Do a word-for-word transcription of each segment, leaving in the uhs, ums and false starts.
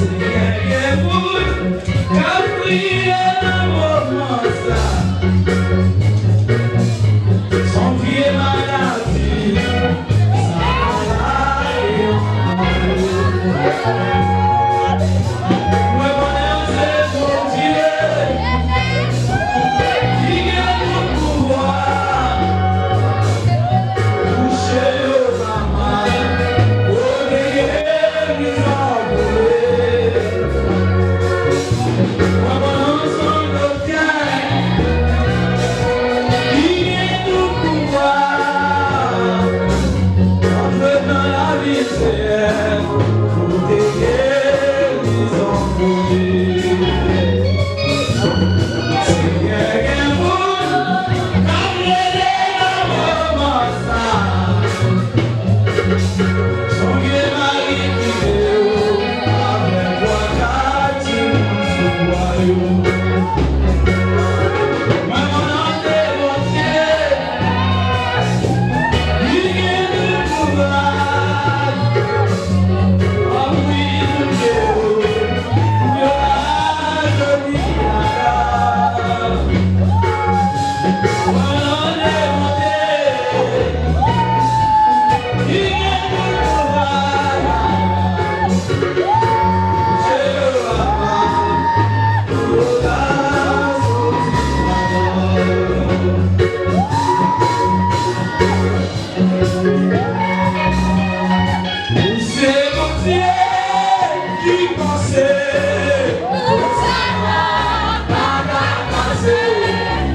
Senyè, gen moun k ap kriye nan moman sa. S on vye maladi. Sa maladi. Mwen konnen se Bondye ki gen tout pouvwa. Touche yo, papa. Kote gen Mwen konn ansanm doktè ki gen tout pouvwa. Antre nan lamizè pou te gerizon pou li. Senyè, gen moun k ap rele nan moman sa. Sonje mari kite w avèk twa kat timoun sou bra yo. Mwen konnen se Bondye ki gen tout pouvwa. Anpil moun yo, yo pa jodi a. Ou se Bondye ki panse. Ou sa pa ka pase.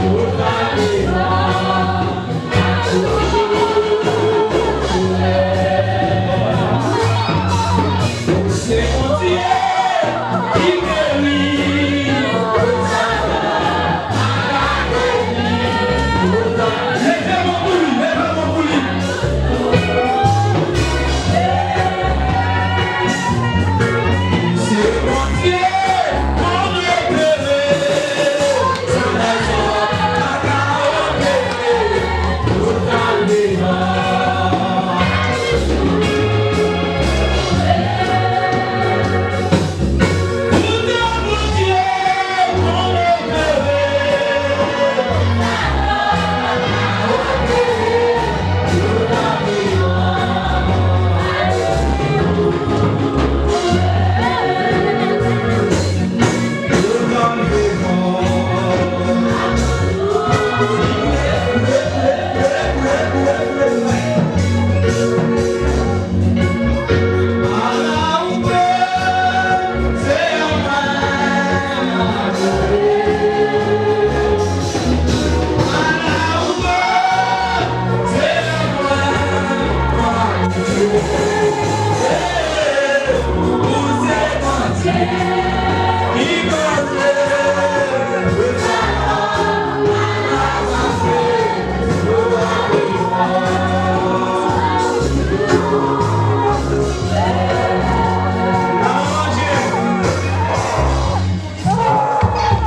Ou ta vivan. Ou se Bondye ki geri. Leve men pou li, leve men pou li. Se Bondye, Bondye geri. Sa lèzòm pa ka opere.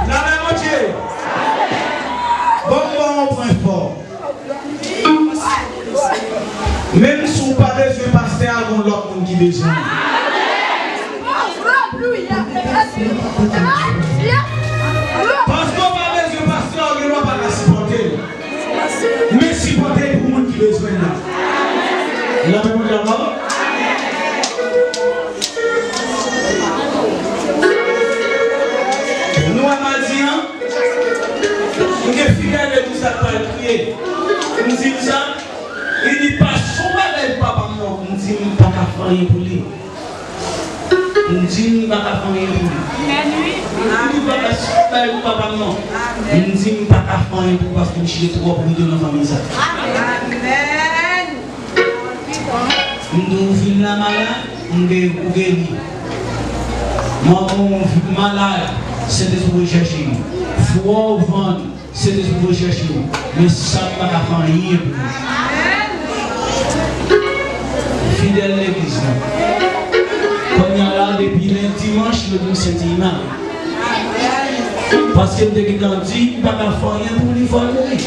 Lame Bondye! Bon, bon, bon, pwen fò. Menm si w pa bezwen pastè a, gon lòt moun ki bezwen. Paske w pa bezwen pastè a, ou gendwa pa ka sipòte l. Men sipòte l pou moun ki bezwen l la. Lame Bondye ankò. Nou wè madi an, m gen fi gade m sa k pral kriye. M di l sa, li di, "Pa son bagay papa m non." M di, "M pa ka fè anyen pou li." M di, "M pa ka fè anyen pou li." Li di, "Pa ka son bagay pou papa m non." M di, "M pa ka fè anyen pou ou paske m chire twòp rido nan fanmi sa." M di w vin la malad, m gen pou geri. Manman w malad, Sentespri pou chèche w. Frè w vann, Sentespri pou chèche w. Men sa m pa ka fè anyen pou ou. legliz la. Kounye a la, depi lendi, dimanch, yo di m se ti mari. Paske m te gentan di, m pa ka fè anyen pou li, fò l mouri.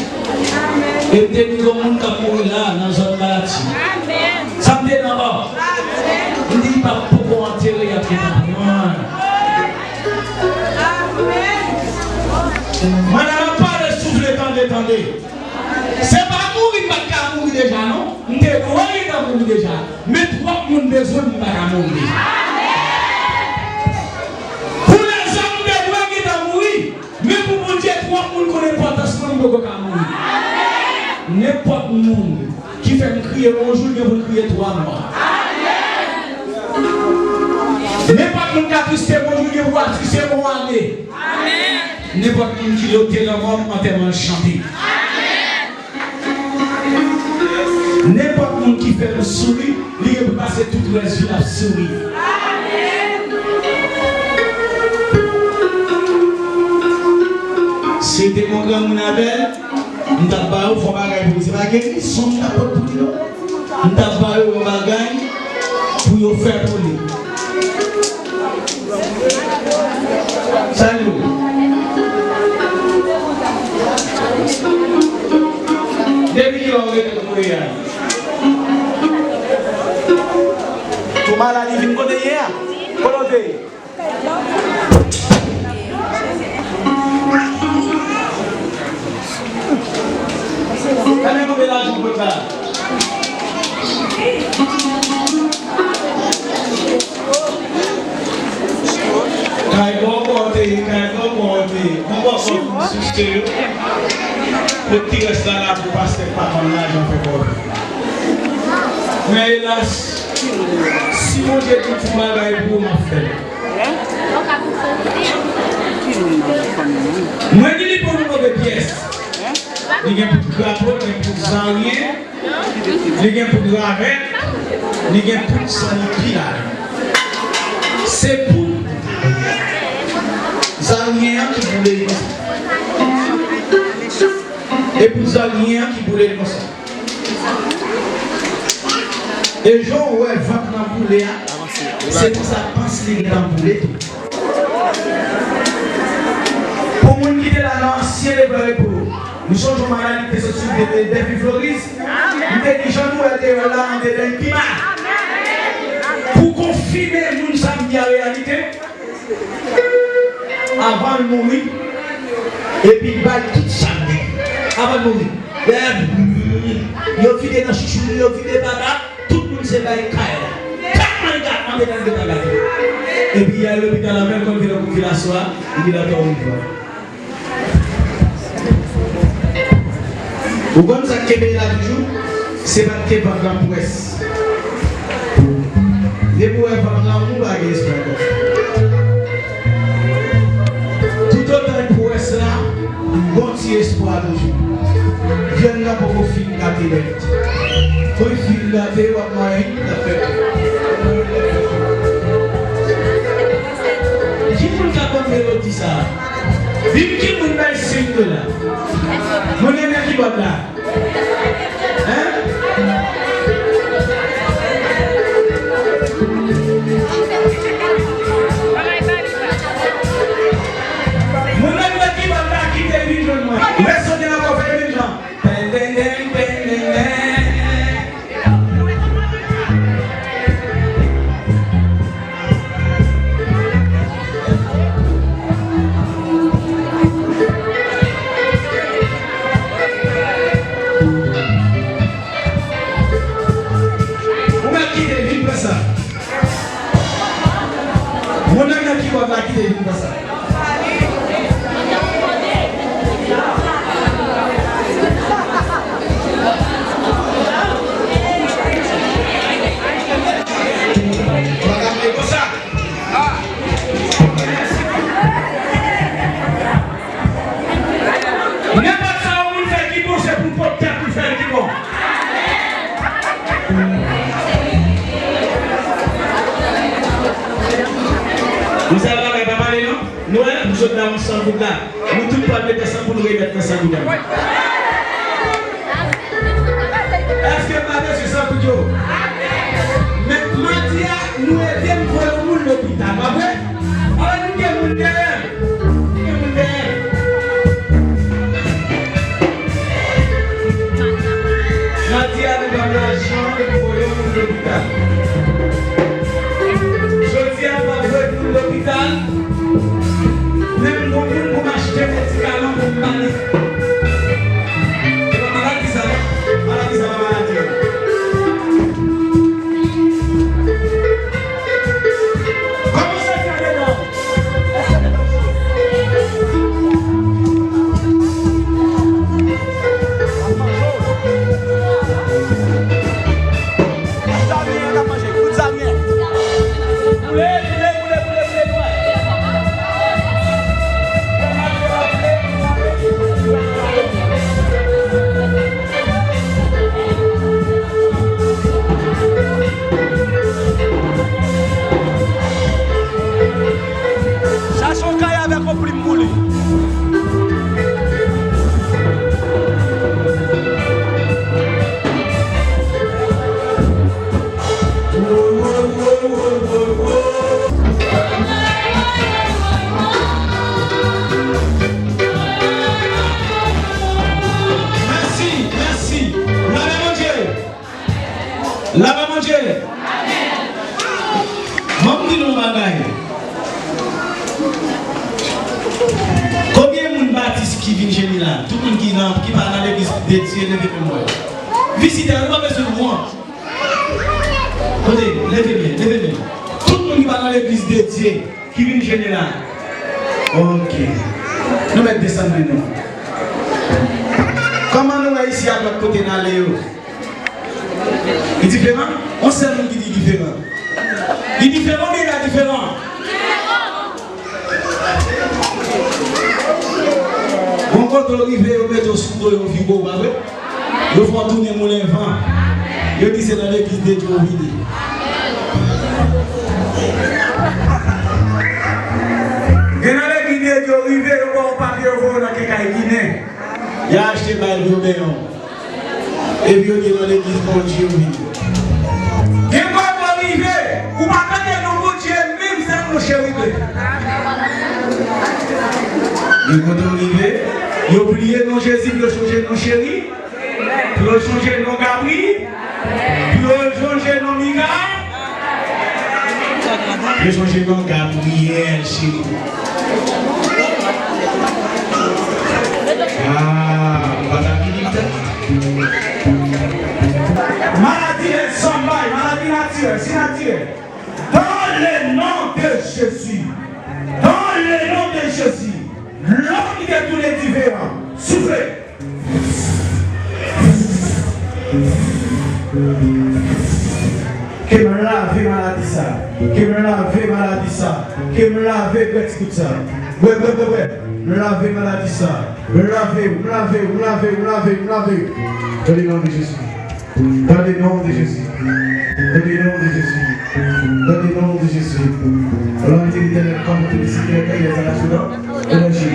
E m te di, gon moun k ap mouri la, nan zòn Malati. Sa m te nan kò. M di, li pa poko antere, y ap gentan pran. Mwen nan pale soufle, tande, tande. Se pa mouri m pa t ka mouri deja, non. M te dwe gentan mouri deja. Men twòp moun bezwen m, m pa ka mouri deja. Pou lèzòm, m te dwe gentan mouri. Men pou Bondye, twòp moun konn enpòtans mwen, m poko ka mouri. Nenpòt moun ki fè m kriye yon jou, li gen pou l kriye twa mwa. Nenpòt moun k atriste m yon jou, li gen pou l atriste m yon ane. Nenpòt moun ki lote lanmò m, antèman l chante. Nenpòt moun ki fè m souri, li gen pou pase tout rès vi l ap souri. Si te yon granmoun avè l, m t ap ba yo fon bagay pou li. Se pa gerizon m t ap pot pou li, non. M t ap ba yo yon bagay pou yo fè pou li. Salut. Depi kilè w rete kote w ye a? Pou maladi vin kote w ye a? Kote w te ye? Gade konbyen lajan w pot la. Kay bòkò te ye, kay bòkò te ye. Bon bòkò pou sou se yo. Pou ti rès la la pou pastè k pa konn lajan fè bòkò. Men elas, si Bondye di yon bagay pou ou, m ap fè l. Mwen di li pou nou move pyès. Li gen poud krapo, li gen poud zaryen, li gen poud ravèt, li gen poud san li pi la. Se poud zaryen an ki boule li konsa. E poud zaryen an ki boule li konsa. E jan w wè vant lan boule a, se konsa pans li gentan boule tou. Pou moun ki te la nan ansyen Levanjil, nou sonje yon maladi ki te sot sou de, de, Dèfi Floris. M te di jan nou wè deyò la, andedan l pi mal. Pou konfime moun sa m di a reyalite, avan l mouri, epi l bay tout sa l gen. Avan l mouri. Lè yo vide nan chouchou li, yo vide baba, tout moun se bay kay la. Kat mannga andedan l gentan gate. Epi y al lopital avè l, konn vin yon kout fil aswè a, li di lòt o revwa. Ou konn sa k kenbe l la toujou? Se pa t ke vant lan pwès. Depi w wè vant lan wou, pa gen espwa ankò. Toutotan l pwès la, gon ti espwa toujou. Vyann nan poko fin gate nèt. Kou l fin gate, w ap manyen, l ap fè. Ki moun k ap ban m melodi sa a? Di m ki moun bay senk dola. Moun nan kibòd la. Hein? Moun nan kibòd la ki te vin jwenn mwen. Lè sote nan kò fè vin jan. Pen, pen, pen, pen, pen, pen. Ou mèt kite, vin pran sa. Moun nan ki kòd la kite, vin pran sa. Nenpòt sa yon moun fè ki bon, se pou pòt tèt ou fè l ki bon. Misye bagay pa pale non. Nou wè, nou sot nan yon san goud la. Nou tout pral mete san pou nou remèt nan san goud la. Èske m pa bezwen san goud yo? Men Voye moun lopital. Jodi a, m ap voye moun lopital. Menm gon moun pou m achte medikaman pou m ba li. Se pa maladi sa, non. Maladi sa pa maladi, non. Kòman sa fè dedan? Chache yon kay avèk yon plim pou li. Mèsi, mèsi. Lave Bondye. Lave Bondye. Ban m di nou yon bagay. Konbyen moun batis ki vin jeni la? Tout moun ki nan, ki pa nan legliz de Dye, leve men mwen. Vizitè, nou pa bezwen wont. Kote? Leve men, leve men. Tout moun ki pa nan legliz de Dye, ki vin jeni la. Ok. Nou mèt desann men nou. Kòman nou wè isi ak lòt kote n ale yo? Li diferan? On sèl moun ki di diferan. Li diferan oubyen li pa diferan? Bon, kote w rive, yo mete w sou do, yo vire w, pa vre? Yo fè w tounen moulen van. Yo di se nan legliz de Dye w vini. Gen nan legliz de Dye w rive, yo ba w papye, yo voye w nan kekay Ginen. Y a achte bay pou yo benyen w. Epi yo di nan legliz Bondye w vini. Gen kote w rive, ou pa tande non Bondye, menm sa non cheri tou. Gen kote w rive, yo bliye non Jezi, yo chonje non cheri, yo chonje non Gabri, yo chonje non Mika. Yo chonje non Gabriyèl, cheri. Ah, ou pa ta vini tèt. Maladi e sanbay, maladi natirèl, si natirèl. Dans le nom de Jésus, dans le nom de Jésus, lòm ki te tounen diferan, soufle. Ke m lave maladi sa. Ke m lave maladi sa. Ke m lave gwèt kout sa. Bwè, bwè, bwè, bwè. M lave maladi sa. M lave, m lave, m lave, m lave, m lave. Dans le nom de Jésus. Dans le nom de Jésus. Dans le nom de Jésus. Dans le nom de Jésus. L'autorité éternelle, comme tous les secrets, les anasoudan, énergie.